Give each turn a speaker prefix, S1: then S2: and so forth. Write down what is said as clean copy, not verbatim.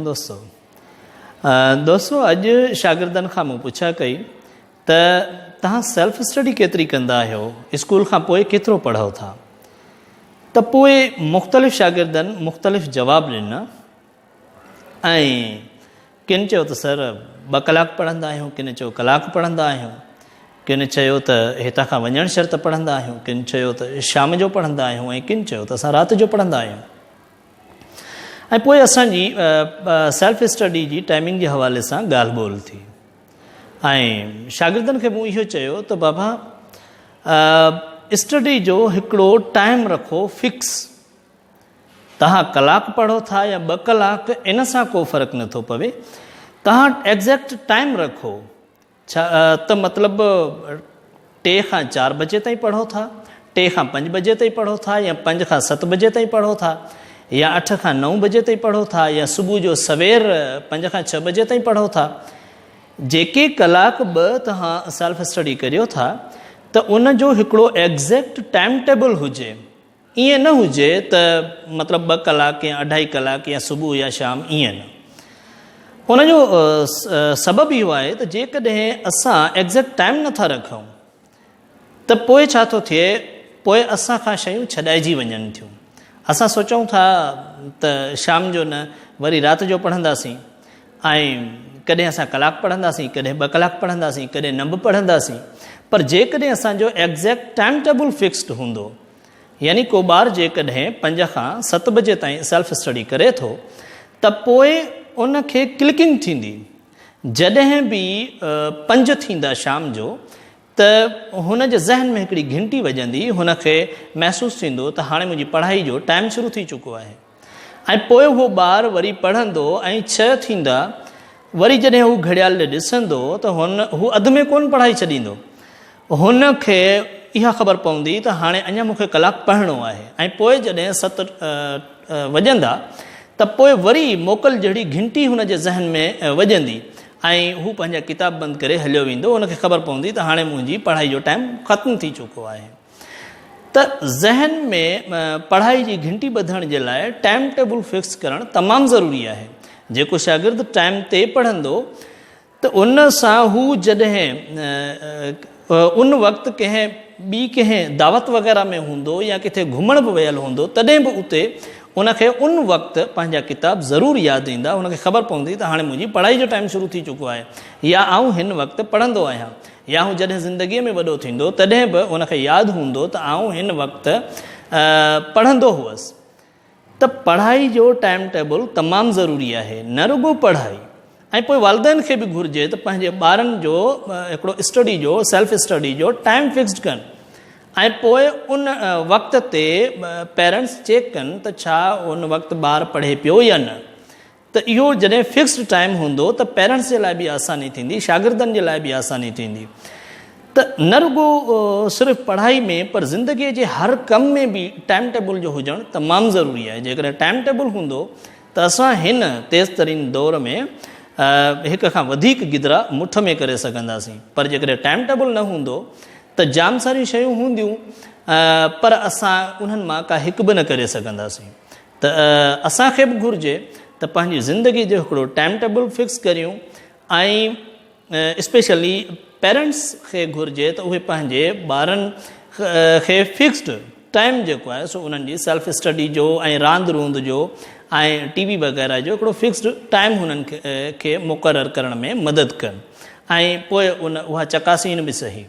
S1: عليڪم دوستو دوستو اڄ شاگردن کان مون پڇا ڪئي ته توهان سيلف اسٽڊي ڪيتري ڪندا آهيو اسڪول کان پوء ڪيترو پڙهو ٿا ته پوء مختلف شاگردن مختلف جواب ڏنا ۽ ڪن چيو ته سر ٻه ڪلاڪ پڙهندا آهيون ڪن چيو ڪلاڪ پڙهندا آهيون ڪن چيو ته هتان کان وڃڻ شرط پڙهندا آهيون ڪن چيو ته شام جو پڙهندا آهيون ۽ ڪن چيو ته اسان رات جو پڙهندا آهيون ۽ پوء اسان جي سيلف اسٽڊي جي ٽائمنگ جي حوالي سان ڳالهه ٻولهه ٿي ۽ شاگردن کي مون اهو چيو ته بابا اسٽڊي جو هڪڙو ٽائم رکو فڪس تهان ڪلاڪ پڙهو ٿا يا ٻه ڪلاڪ ان سان ڪو فرق نٿو پوي تهان ايگزيڪٽ ٽائم رکو ڇا ته مطلب ٽي کان چار بجي تائين پڙهو ٿا، ٽي کان پنج بجي تائين پڙهو ٿا يا پنج کان ست بجي تائين پڙهو ٿا يا اٺ کان نو بجي تائين پڙهو ٿا يا صبح جو سوير پنج کان ڇهه بجي تائين پڙهو ٿا. جيڪي ڪلاڪ ٻه توهان سيلف اسٽڊي ڪريو ٿا ته ان جو هڪڙو ايگزيڪٽ ٽائيم ٽيبل هجي. ائين نه هجي ته مطلب ٻه ڪلاڪ يا اڍائي ڪلاڪ يا صبح يا شام ائين نه. ان جو سبب اهو آهي ته جيڪڏهن اسان ايگزيڪٽ ٽائيم نٿا رکون ته پوء ڇا ٿو ٿئي پوء اسان کان شيون ڇڏائجي وڃن ٿيون. اسان سوچون ٿا ته شام جو نه وري رات جو پڙهنداسين ۽ ڪڏهن اسان ڪلاڪ پڙهنداسين ڪڏهن ٻه ڪلاڪ پڙهنداسين ڪڏهن نه به پڙهنداسين پر جيڪڏهن اسان جو ايگزيڪٽ ٽائيم ٽيبل فڪسڊ هوندو يعني ڪو ٻار جيڪڏهن پنج کان ست بجي تائين سيلف اسٽڊي ڪري ٿو ته پوء ان کي ڪلڪنگ ٿيندي جڏهن به پنج ٿيندا شام جو ته هن جي ذهن ۾ هڪڙي گهنٽي وڄندي هن کي محسوس ٿيندو ته هاڻي منهنجي پڙهائي جو ٽائيم شروع ٿي چڪو آهي ۽ پوء اهو ٻار وري پڙهندو ۽ ڇهه ٿيندا وري جڏهن هو گهڙيال ڏي ڏسندو ته هن هو اڌ ۾ ڪونه پڙهائي ڇڏيندو. هن کي اها خبر پوندي ته هاڻي اڃا مون کي ڪلاڪ پڙهڻو آهي ۽ پوء جڏهن ست وڄندا ته پوء وري موڪل جهڙي گهنٽي هن جي ذهن ۾ وڄندي ۽ هو پنهنجا ڪتاب بند ڪري هليو ويندو. هن کي خبر پوندي ته هاڻي منهنجي پڙهائي جو ٽائيم ختم ٿي چڪو آهي. ته ذهن ۾ پڙهائي جي گهنٽي ٻڌڻ جي لاء ٽائيم ٽيبل فڪس ڪرڻ تمام ضروري آهي. جيڪو شاگرد ٽائيم تي پڙهندو ته ان سان هو جڏهن ان وقت ڪنهن ٻي ڪنهن دعوت وغيره ۾ هوندو يا ڪٿي گهمڻ به ويل هوندو تڏهن به اتي ان کي ان وقت پنهنجا ڪتاب ضرور ياد ايندا، ان کي خبر پوندي ته هاڻي منهنجي پڙهائي جو ٽائيم شروع ٿي چڪو آهي يا آئون هن وقت پڙهندو آهيان. يا هو جڏهن زندگيء ۾ وڏو ٿيندو تڏهن به ان کي ياد هوندو ته آئون هن وقت پڙهندو هئس ته پڙهائي جو ٽائيم ٽيبل تمام ضروري آهي نه رڳو پڙهائي ۽ پوء والدين کي به گهرجي ته پنهنجي ٻارن جو هڪڙو اسٽڊي جو سيلف اسٽڊي جو ٽائيم فڪسڊ ڪن ۽ پوء ان وقت تي پيرنٽس چيڪ ڪن ته ڇا ان وقت ٻار پڙهي پيو يا نه ته اهو جڏهن فڪسڊ ٽائيم هوندو ته پيرنٽس جي لاء به آساني ٿيندي، شاگردن جي لاء به آساني ٿيندي ته نه رڳو صرف پڙهائي ۾ پر زندگي جي هر ڪم ۾ به ٽائيم ٽيبل جو هجڻ تمام ضروري آهي جيڪڏهن ٽائيم ٽيبل هوندو ته اسان هن تيز ترين دور ۾ هڪ کان وڌيڪ گدرا مٺ ۾ ڪري سگهنداسين پر جيڪڏهن ٽائيم ٽيبل نه هوندو ته جام ساريون شيون هونديون پر اسان انهن مان ڪا هڪ به نه ڪري سگهنداسين. ته اسان کي به گهرجي ته پنهنجي زندگي جو هڪڙو ٽائيم ٽيبل فڪس ڪريون ۽ اسپيشلي پيرنٽس کي گهرجي ته اهي پنهنجي ٻارن کي فڪسڊ ٽائيم جيڪو آهي سو انهن جي سيلف اسٽڊي جو ۽ راند روند جو ۽ ٽي وي وغيره جو هڪڙو فڪسڊ ٽائيم هنن کي مقرر ڪرڻ ۾ مدد ڪن ۽ پوء ان اها چڪاسين به صحيح.